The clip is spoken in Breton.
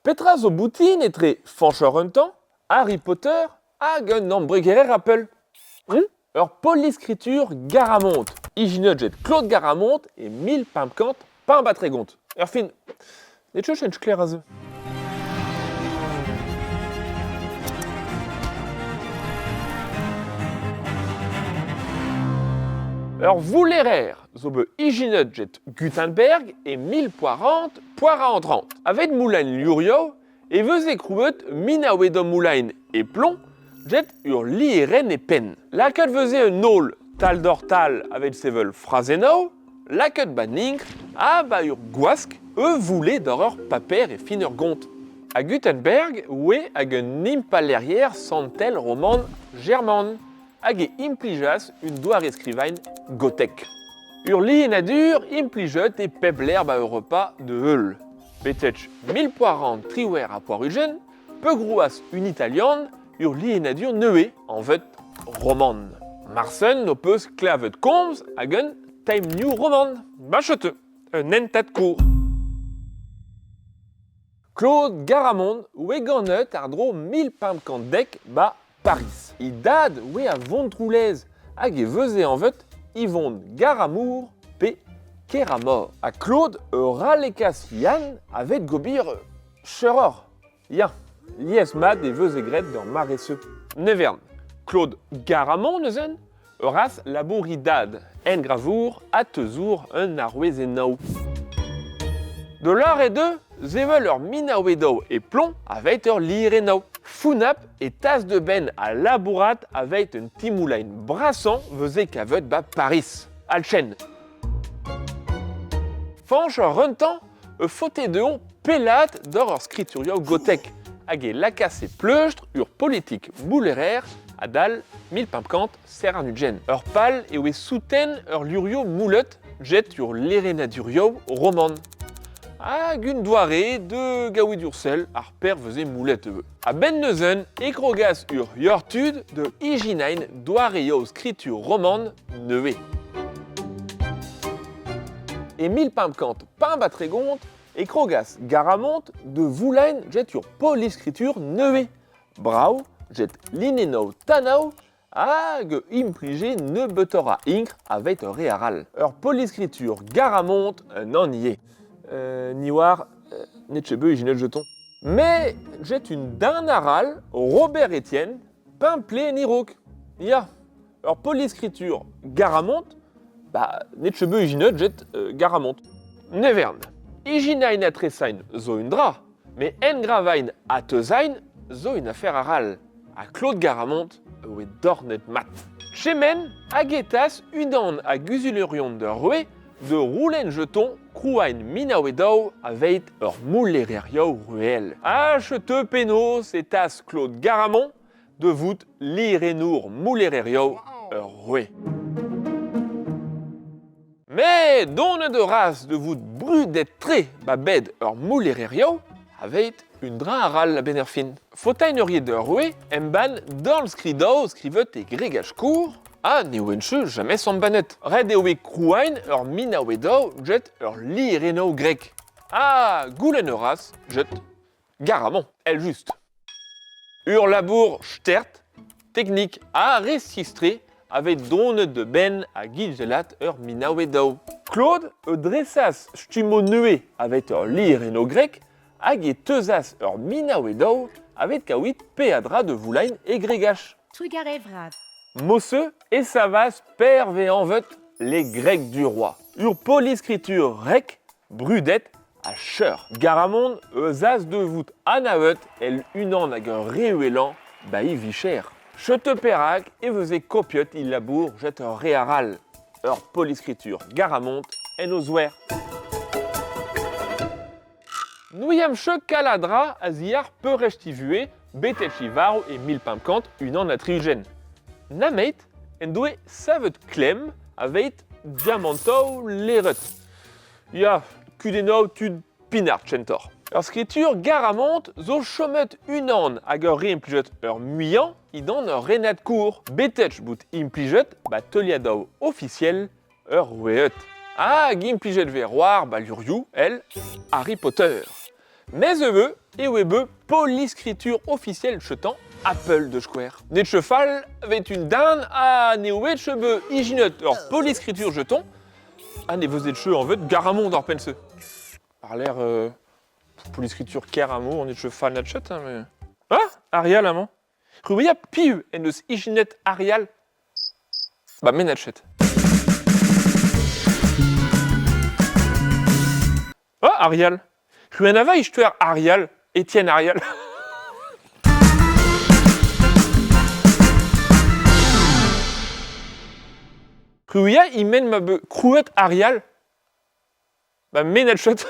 Petra zo boutin etre Fañch Runtañ, Harry Potter hag un embregerer Apple? Ur poliskritur Garamond, ijinet get Claude Garamond e 1535. Erfin, ne teu ket sklaer aze. Ur voulerer zo bet ijinet get Gutenberg e 1440. Aveit moulain Lurioù e veze krouet minaouedoù moulain e plomb get ur lierenn e penn. Lakaet veze un holl tal-doc'h-tal aveit sevel frazennoù, lakaet ba ninkr ha ba ur gwask e voule d'or ur paper e fin ur gont. Ha Gutenberg oe hag un impalaerier santel roman german hag e implijas un doare-skrivañ gotek. Ur lienadur implijet e pep lec'h ba Europa da heul. Betek 1898 peugrouas un Italian ur lienadur nevez anvet roman. Marsen n'ho peus klevet komz hag un Time New Roman. Bacheteux, un hentad kour. Claude Garamond oe ganet àr-dro 1510 ba Pariz. E dad oe a Vontroulez hag e veze anvet Yvon Garamour pe Keramor. Ha Claude ur ralekas Yann a-vet gobir cheuroc'h. Ya, lies-mat e veze graet d'ur mare-se. Ne vern. Claude Garamond neuze ur ras labour e dad, engravour ha teuzour un arouezennoù. De lâret eo sevel ur minaouedoù e plomb aveit ur lirennoù. Founap e tas de benn ha labourat aveit un timoulain brasañ veze kavet ba Pariz. Alchen. Fañch ur runtañ e faote dezhañ pellaat doc'h ur skriturioù gotek hag e lakaas e pleustr ur politik moulerer adal 1540. Ur pal e oe souten ur lurioù moulet get ur lerennadurioù roman. Hag un doare de gaouit ur sell ar per veze moulet ivez. A-benn neuze e krogas ur yoc'h-tud de ijinain doareoù skritur roman nevez. E 1535 e krogas Garamond de voulain get ur poliskritur nevez, brav, get linennoù tanav hag implije nebeutoc'h a inkr aveit ur re arall. Ur poliskritur Garamond un annie. Ni oar n'eo ket bet ijinet jeton. Mais get un den arall, Robert Etienne, pimplé en e-raok. Ya, ur poliskritur Garamond, bah, n'eo ket bet ijinet get Garamond. Ne vern. Ijinain ha tresain zo un dra, met engravain ha teuzain zo un afer arall. Ha Claude Garamond e oe dornet mat. Chemen a getas unan a guzulerion d'ur roue de roulenn jeton krouain minaouedaou aveit ur moulererioù ruel. Ha chetu penaos e tas Claude Garamond de vout lirenour moulererioù ur roue. Mais donet a ras de vout brudet-tre ba bed ur moulererioù aveit un dra arall a-benn ar fin. Faotain ur ur roue embann dornskridoù skrivet e gregach kour ha ne oent ket james embannet. Ret eo bet krouain ur minaouedoù get ur lirenoù grek. Ha goulenn a ras get Garamond, èl just. Ur labour stert, teknik ha resistre a vez donet da benn a-gizellat ur minaouedoù. Claude e dresas stummoù nevez aveit ur lirenoù grek hag e teuzas ur minaouedoù aveit kaouit peadra da voulain e gregach. Trugarez vras. Mosse e savas per vez anvet les Grecs du roi. Ur poliskritur rek brudet ha cheur. Garamond eus as de vout anavet el unan hag ur re uhelañ ba e vicher. Chetu perak e veze kopiet e labour get ur re arall, ur poliskritur Garamond en o zouer. N'ouiamp ket kaladra a-ziàr peurrest e vuhez betek e varv e 1561. Nameit en doe savet klemm aveit diamantoù leret. Ya, kudennoù tud pinard kentoc'h. Ur skritur Garamond zo chomet unan hag ur re implijet ur muiañ dindan ur renad kour, betek bout implijet ba teuliadoù ofisiel ur roueed. Hag implijet vez war balurioù èl Harry Potter. Mes ivez eo eo bet poliskritur ofisiel chetan Apple de skouer. Net chefal vet un den ha n'eo bet chebe ijinet ur poliskritur jeton ha ne veus et cheu anvet Garamond ar penn-se. Par l'air euh, poliskritur Keramo, on est chefal natchet, hein, mais... Ah, Arial amañ. C'hwi piv en deus ijinet Arial Ba me natchet. Ah, Arial C'hwi anava istoer Arial, Étienne Arial. C'hwi a imen ma beu krouet Arial Ba me natchet.